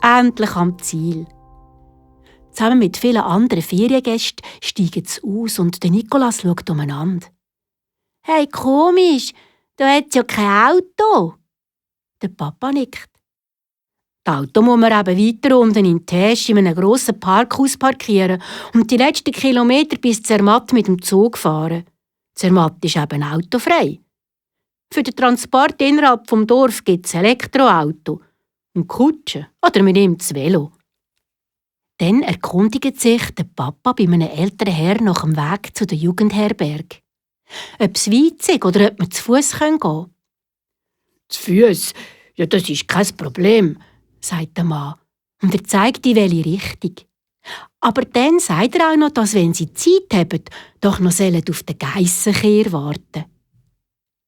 endlich am Ziel. Zusammen mit vielen anderen Feriengästen steigen sie aus und der Nikolaus schaut umeinander. «Hey, komisch, da hat es ja kein Auto!» Der Papa nickt. Das Auto muss man eben weiter unten in Tesch in einem grossen Parkhaus parkieren und die letzten Kilometer bis Zermatt mit dem Zug fahren. Zermatt ist eben autofrei. Für den Transport innerhalb des Dorfes gibt es Elektroauto und Kutschen oder man nimmt das Velo. Dann erkundigt sich der Papa bei einem älteren Herr nach dem Weg zu der Jugendherberge. Ob es weit ist oder ob wir zu Fuss gehen können. «Zu Fuss? Ja, das ist kein Problem», sagt der Mann. Und er zeigt in welche Richtung. Aber dann sagt er auch noch, dass, wenn sie Zeit haben, doch noch auf den Geissenkehr warten.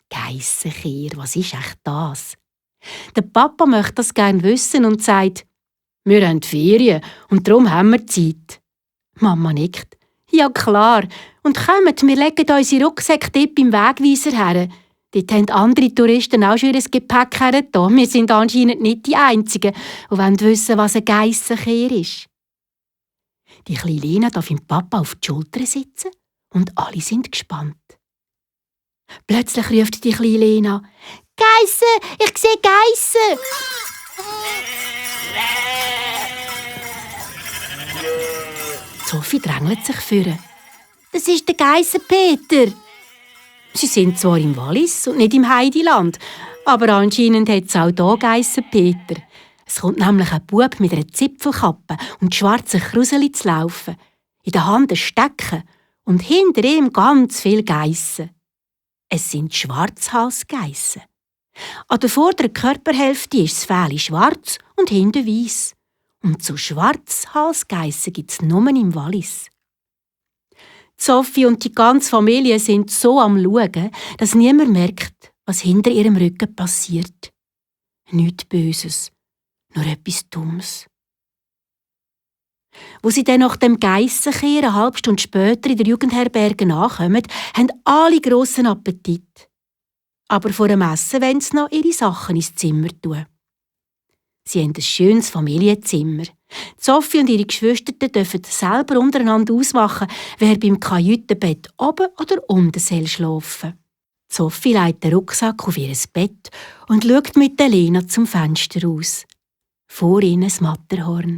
Geissenkehr, was ist echt das? Der Papa möchte das gerne wissen und sagt, «Wir haben Ferien und darum haben wir Zeit.» Mama nickt. «Ja klar, und kommt, wir legen unsere Rucksäcke dort beim Wegweiser her. Dort haben andere Touristen auch schon ihr Gepäck hergetan. Wir sind anscheinend nicht die Einzigen, die wissen, was ein Geissenkehr ist.» Die kleine Lena darf im Papa auf die Schulter sitzen und alle sind gespannt. Plötzlich ruft die kleine Lena, «Geissen! Ich sehe Geissen!» Sophie drängelt sich vor. «Das ist der Geissenpeter!» Sie sind zwar im Wallis und nicht im Heideland, aber anscheinend hat es auch hier Geissenpeter. Es kommt nämlich ein Bub mit einer Zipfelkappe und schwarzen Kruseli zu laufen, in der Hand ein Stecken und hinter ihm ganz viele Geissen. Es sind Schwarzhalsgeissen. An der vorderen Körperhälfte ist das Fell schwarz und hinten weiss. Und so Schwarzhalsgeissen gibt es nur im Wallis. Sophie und die ganze Familie sind so am Schauen, dass niemand merkt, was hinter ihrem Rücken passiert. Nichts Böses, nur etwas Dummes. Wo sie dann nach dem Geissenkehr eine halbe Stunde später in der Jugendherberge ankommen, haben alle grossen Appetit. Aber vor dem Essen wollen sie noch ihre Sachen ins Zimmer tun. Sie haben ein schönes Familienzimmer. Sophie und ihre Geschwister dürfen selber untereinander ausmachen, wer beim Kajütenbett oben oder unten schlafen soll. Sophie legt den Rucksack auf ihr Bett und schaut mit der Lena zum Fenster aus. Vor ihnen das Matterhorn.